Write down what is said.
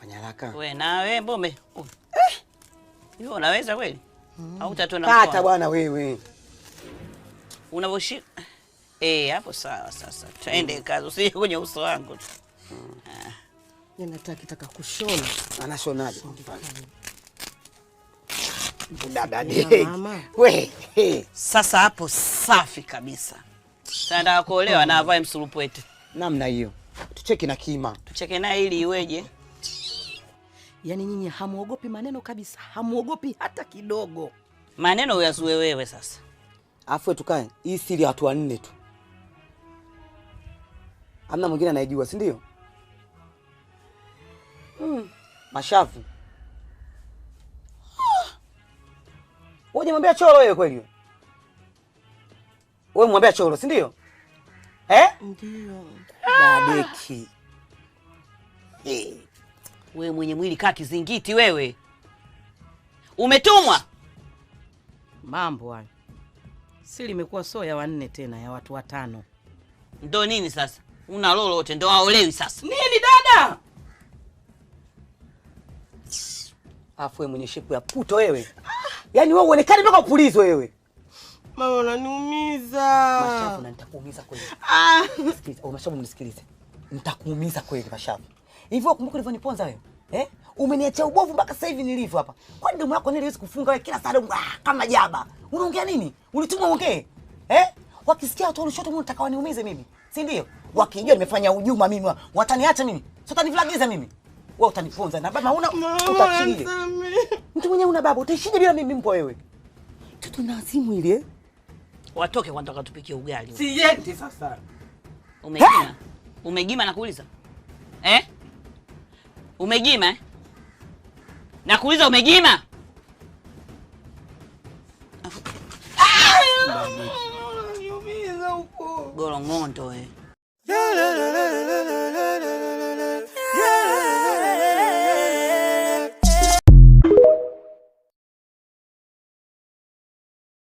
Fanya haraka. Wewe nawe mbombe. Hiyo unaweza kweli? Au utatona Kata mkono? bwana wewe. Unavoshika. Hapo sawa sasa. Twende kazi, usije kwenye uso wangu tu. Ninataka kitaka kushona. Anashonaje? Dada Ya ni. mama. We. He. Sasa hapo safi kabisa. Sasa nataka kuolewa na avae msurupwete. Namna hiyo. Tucheke na kima. Tucheke naye ili iweje? Yaani nyinyi hamuogopi maneno kabisa, hamuogopi hata kidogo. Maneno uyazue wewe sasa. Afu tukae. Hii siri ya watu wanne tu. Hamna mwingine anayejua, si ndio? Mashavu. Wewe hujamwambia Cholo wewe kweli? Wewe umwambia Cholo, si ndio? Eh? Ndio. Dadeki. Wewe mwenye mwili kaa kizingiti wewe. Umetumwa? Mambo hayo. Siri imekuwa sio ya wanne tena, ya watu watano. Ndo nini sasa? Una lolote ndo haolewi sasa. Nini dada? Afu wewe mwenye shepu ya puto wewe. Yaani wewe uonekane mpaka upulizwe wewe. Mama unaniumiza. Mashavu na nitakuumiza kweli. Sikiliza, oh, Mashavu mnisikilize. Nitakuumiza kweli Mashavu. Hivyo kumbuka ulivyoniponza wewe? Eh? Umeniachia ubovu mpaka sasa hivi nilivyo hapa. Kwani domo lako nini haiwezi kufunga wewe kila saa domo kama jaba? Unaongea nini? Ulitumwa uongee? Eh? Wakisikia watu wa Lushoto mimi nataka waniumize mimi. Si ndio? Wakijua nimefanya hujuma mimi, wataniacha mimi. Sio utanivilagiza mimi. Wewe utaniponza na baba huna utachije. Mtu mwenyewe una baba, utaishije bila mimi mbwa wewe? Mtoto na azimu ile. Eh? Watoke kwanza wakatupikie ugali. Siendi sasa. Umegima? Umegima nakuuliza? Eh? Umegima? Eh? Nakuuliza umegima? Unaniumiza huko. Golongondo wewe. La la la.